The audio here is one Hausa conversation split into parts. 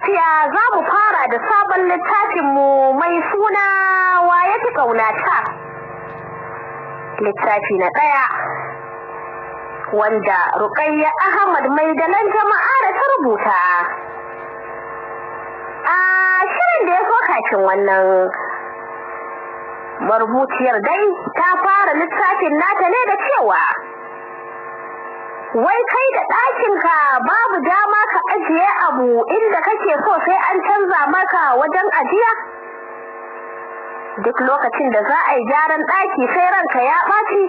lafiya za mu fara da sabon littafinmu mai suna Wa ya fi ƙaunata. Littafi na ɗaya, wanda Rukayya Ahmad mai dalan jama'a da ta rubuta. A shirin da ya so kafin wannan, marubuciyar dai ta fara littafin nata ne da cewa wai kai da ɗakinka babu dama ka ajiye abu inda kake so sai an canza maka wajen ajiya. Duk lokacin da za a yi gyaran ɗaki sai ranka ya ɓaci.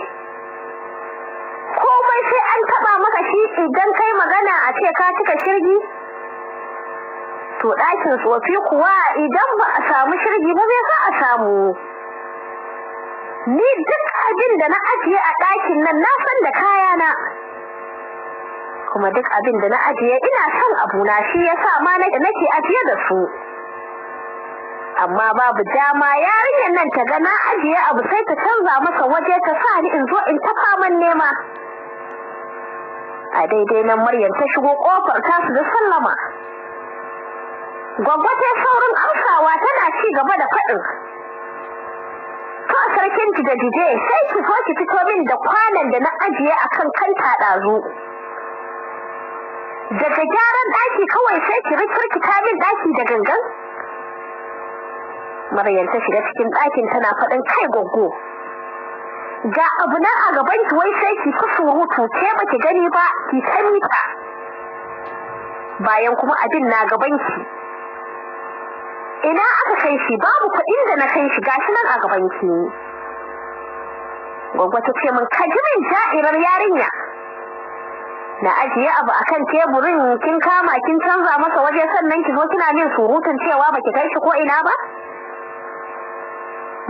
Komai sai an taɓa maka shi idan kai magana a ce ka cika shirgi. To ɗakin tsofi kuwa idan ba a samu shirgi ba zai za a samu. Ni duk abin da na ajiye a ɗakin nan na san da kayana. Kuma duk abin da na ajiye ina son abuna, shi yasa ma nake ajiye da su. Amma babu dama yarinyar nan ta ga na ajiye abu sai ta canza masa waje ta sa ni in zo in ta faman nema. A daidai nan Maryam ta shigo kofar tasu da sallama. Gwaggo ta saurin amsawa tana ci gaba da faɗin. To sarkin jide-jide, sai ki zo ki fito min da kwanan da na ajiye akan kanta ɗazu. Daga gyaran ɗaki kawai sai ki rikirkita min ɗaki da gangan. Maryam ta shiga cikin ɗakin tana faɗin kai goggo. Ga abu nan a gaban ki wai sai ki ta surutu, ke baki gani ba ki ta mita. Bayan kuma abin na gaban ki. Ina aka kai shi? Babu kuɗin da na kai shi, gashi nan a gaban ki. Goggo ta ce min ka ji min ja'irar yarinya. Na ajiye abu akan teburin kin kama kin canza masa waje sannan ki zo kina min surutun cewa baki kai shi ko ina ba.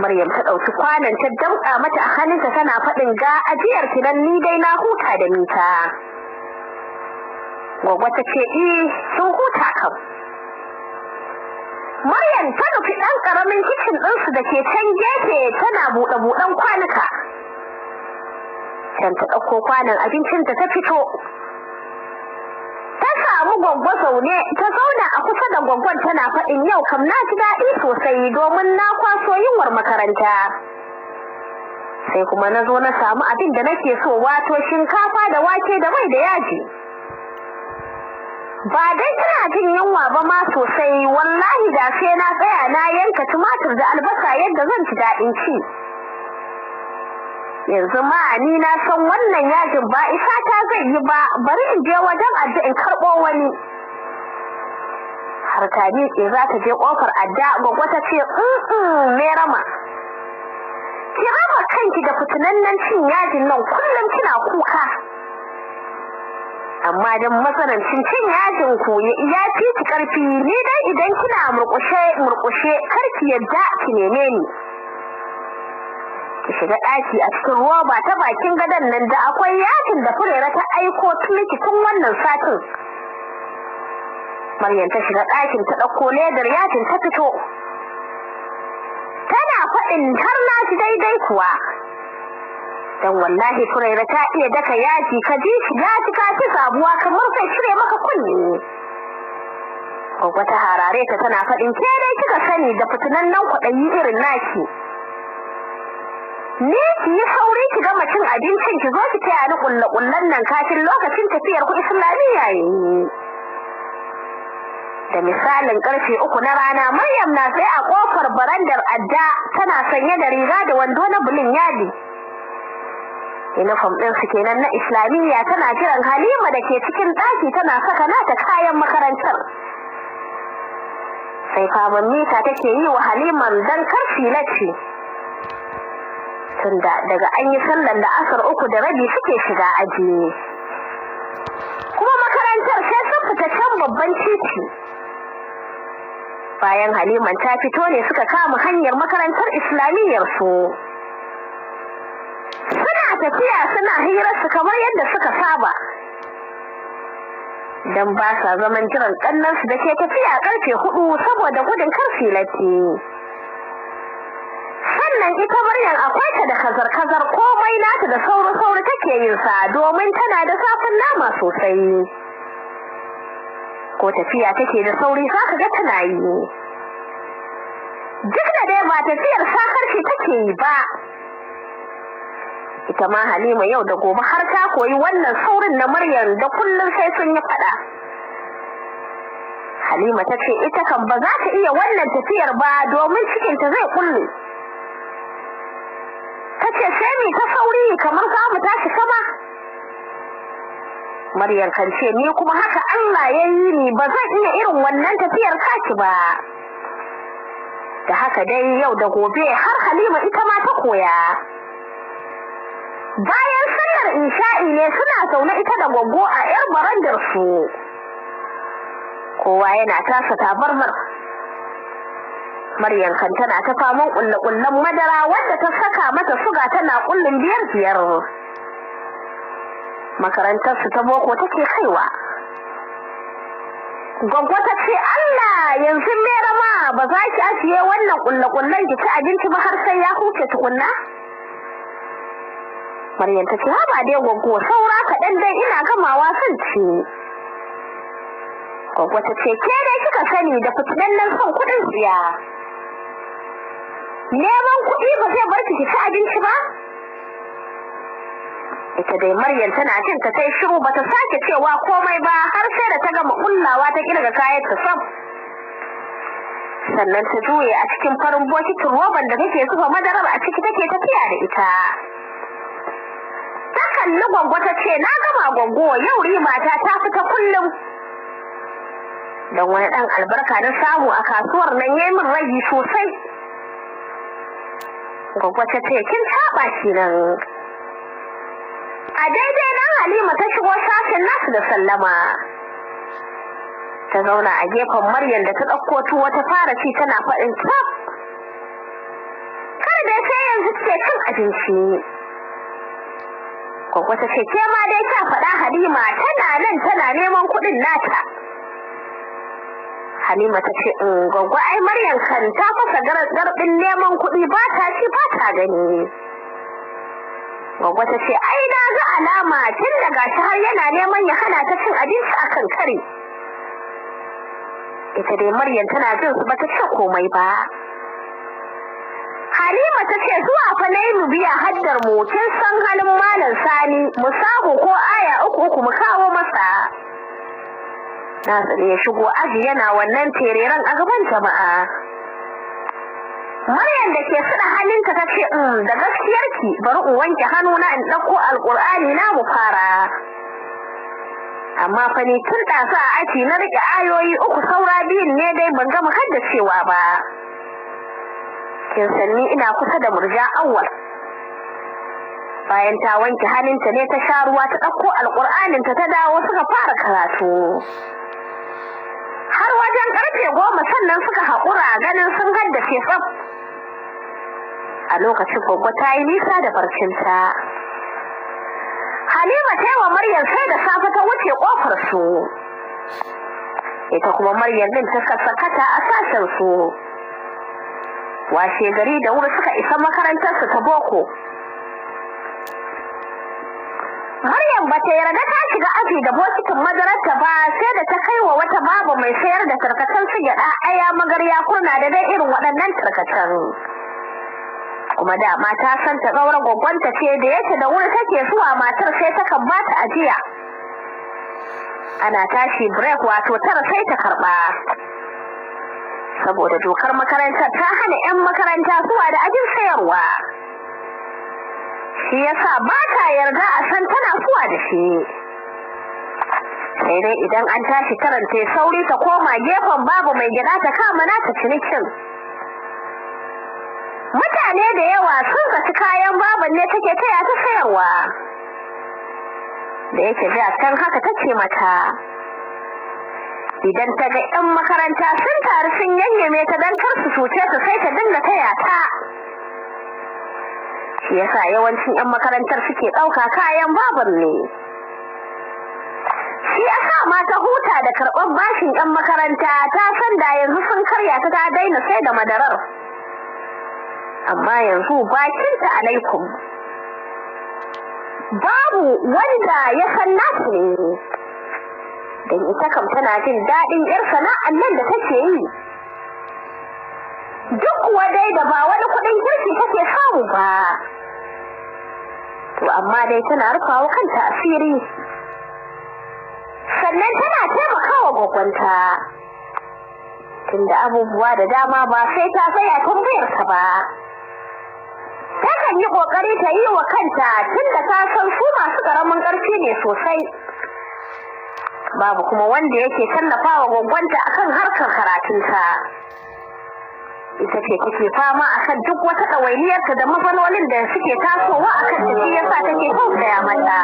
Maryam ta ɗauki kwanon ta damƙa mata a hannunta tana faɗin ga ajiyar ki nan, ni dai na huta da mita. Gwaggo ta ce eh sun huta kam. Maryam ta nufi ɗan ƙaramin kicin ɗinsu da ke can gefe tana buɗe-buɗen kwanuka. Can ta ɗauko kwanon abincinta ta fito. Ta samu gwaggo zaune, ta zauna a kusa da gwaggon tana faɗin yau kam na ji daɗi sosai domin na kwaso yunwar makaranta. Sai kuma na zo na samu abin da nake so, wato shinkafa da wake da mai da yaji. Ba dai ina jin yunwa ba ma sosai, wallahi da sai na tsaya na yanka tumatur da albasa yadda zan ci daɗin ci. Yanzu ma ni na san wannan yajin ba isa ta zai yi ba, bari in je wajen adda in karɓo wani. Har ta miƙe za ta je ƙofar adda, gwaggo ta ce me rama. Ki raba kanki da fitinannen cin yajin nan, kullum kina kuka. Amma dan matsanancin cin yajin ku ya fi ki ƙarfi, ni dai idan kina murƙushe murƙushe kar ki yadda ki neme ni. Ki shiga ɗaki a cikin roba ta bakin gadon nan da akwai yajin da Furera ta aiko miki tun wannan satin. Maryam ta shiga ɗakin ta ɗauko ledar yajin ta fito. Tana faɗin har na ji daidai kuwa. Dan wallahi Furera ta iya daka yaji, ka ji shi yaji ka ci sabuwa kamar zai cire maka kunne. Gwaggo ta harare ta tana faɗin ke dai kika sani da fitinannen kwaɗayi irin naki. Ni ki yi sauri ki gama cin abincin ki zo ki taya ni kulle-kullen nan kafin lokacin tafiyar ku Islamiyya yayi. Da misalin karfe 3 na rana, Maryam na tsaye a kofar barandar adda tana sanye da riga da wando na bulin yadi. Uniform ɗin su kenan na Islamiyya, tana jiran Halima da ke cikin ɗaki tana saka nata kayan makarantar. Sai faman mita take yi wa Haliman dan karfi latti. Tunda daga an yi sallar da asar 3:30 suke shiga aji. Kuma makarantar sai sun fita can babban titi. Bayan Haliman ta fito ne suka kama hanyar makarantar Islamiyyar su. Suna tafiya suna hirar su kamar yadda suka saba. Dan ba sa zaman jiran kannan su da ke tafiya karfe 4 saboda gudun karfi latti. Sannan ita Maryam akwai ta da kazar-kazar, komai nata da sauri-sauri take yin sa domin tana da zafin nama sosai. Ko tafiya take da sauri zaka ga tana yi. Duk da dai ba tafiyar sakarci take yi ba. Ita ma Halima yau da gobe har ta koyi wannan saurin na Maryam da kullum sai sun yi fada. Halima ta ce ita kan ba za ta iya wannan tafiyar ba domin cikinta zai kulle. Ta ce sai mi ta sauri kamar za mu tashi sama. Maryam kan ce ni kuma haka Allah ya yi ni ba zan iya irin wannan tafiyar kaki ba. Da haka dai yau da gobe har Halima ita ma ta koya. Bayan sallar isha'i ne suna zaune ita da goggo a yar barandar su. Kowa yana tasa tabarmar. Maryam kan tana ta faman kulle-kullen madara wadda ta saka mata suga tana kullun 5-5. Makarantar su ta boko take kaiwa. Goggo ta ce Allah yanzu Merama ba za ki ajiye wannan kulle-kullen ki ci abinci ba har sai ya huce tukunna. Maryam ta ce haba dai goggo saura kaɗan dai ina gamawa son ci. Goggo ta ce ke dai kika sani da fitinannen son kuɗin tsiya. Neman kuɗi ba zai bar ki ci abinci ba? Ita dai Maryam tana jin ta sai shiru bata sake cewa komai ba har sai da ta gama kullawa ta kirga kayan ta sab. Sannan ta juye a cikin farin bokitin roban da take zuba madarar a ciki take tafiya da ita. Ta kalli gwaggo ta ce na gama gwaggo yau riba ta ta fita kullum. Don wani ɗan albarka na samu a kasuwar nan yayi min ragi sosai. Gwaggo ta ce kin taɓa kenan. A daidai nan Halima ta shigo sashen nasu da sallama. Ta zauna a gefen Maryam da ta ɗauko tuwo ta fara ci tana faɗin tab. Kar dai sai yanzu take cin abinci. Gwaggo ta ce ke ma dai ta faɗa Halima tana nan tana neman kuɗin nata. Halima ta ce gwaggo ai Maryam kan ta fasa garbin neman kuɗi ba ta ci ba ta gani. Gwaggo ta ce ai na ga alama tun daga shi har yana neman ya hana ta cin abinci akan kare. Ita dai Maryam tana jin su bata ce komai ba. Halima ta ce zuwa fa nayi mu biya haddar mu kin san halin Malam Sani mu samu ko aya 3-3 mu kawo masa. Nasir ya shigo aji yana wannan tereren a gaban jama'a. Maryam da ke suɗa hannunta ta ce da gaskiyarki bari in wanke hannuna in ɗauko alƙur'ani na mu fara. Amma fa ni tun ɗazu a aji na riƙe ayoyi 3 saura 2 ne dai ban gama haddacewa ba. Kin san ni ina kusa da Murja Awwal. Bayan ta wanke hannunta ne ta sha ruwa ta ɗauko alƙur'aninta ta dawo suka fara karatu. Har wajen karfe 10 sannan suka haƙura ganin sun haddace tsaf. A lokacin gwaggo ta yi nisa da barcinta. Halima ta yi wa Maryam sai da safe ta wuce ƙofar su. Ita kuma Maryam din ta sakata a sashen su. Washe gari da wuri suka isa makarantar su ta boko. Maryam ba ta yarda ta shiga aji da bokitin madararta ba sai da ta kai wa wata baba mai sayar da tarkacen su gyaɗa aya magarya kurna da dai irin waɗannan tarkacen. Kuma dama ta san ta tsauran gwaggwanta ce da yake da wuri take zuwa matar sai ta kan bata ajiya. Ana tashi break wato 9 sai ta karɓa. Saboda dokar makarantar ta hana 'yan makaranta zuwa da abin sayarwa. Shi yasa ba ta yarda a san tana zuwa da shi. Sai dai idan an tashi karanta sauri ta koma gefen babu mai gida ta kama nata cinikin. Mutane da yawa sun zaci kayan baban ne take taya ta sayarwa. Da yake da can haka tace mata. Idan ta ga 'yan makaranta sun taru sun yanyame ta dan kar su cuce ta sai ta dinga taya ta. Shi yasa yawancin 'yan makarantar suke ɗauka kayan baban ne. Shi yasa ma ta huta da karɓar bashin 'yan makaranta ta san da yanzu sun karya ta ta daina sai da madarar. Amma yanzu bakinta alaikum. Babu wanda ya san nasu ne. Don Ita kam tana jin daɗin 'yar sana'an nan da take yi. Duk kuwa dai da ba wani kuɗin kirki take samu ba. To amma dai tana rufawa kanta asiri. Sannan tana taimakawa gwaggwanta. Tunda abubuwa da dama ba sai ta tsaya tambayar ta ba. Takan yi kokari ta yi wa kanta tunda ta san su masu ƙaramin ƙarfi ne sosai. Babu kuma wanda yake tallafawa gwaggwanta akan harkar karatunta. Ita ce take fama akan duk wata ɗawainiyarta da matsalolin da suke tasowa akan ta, shi yasa take tausaya mata.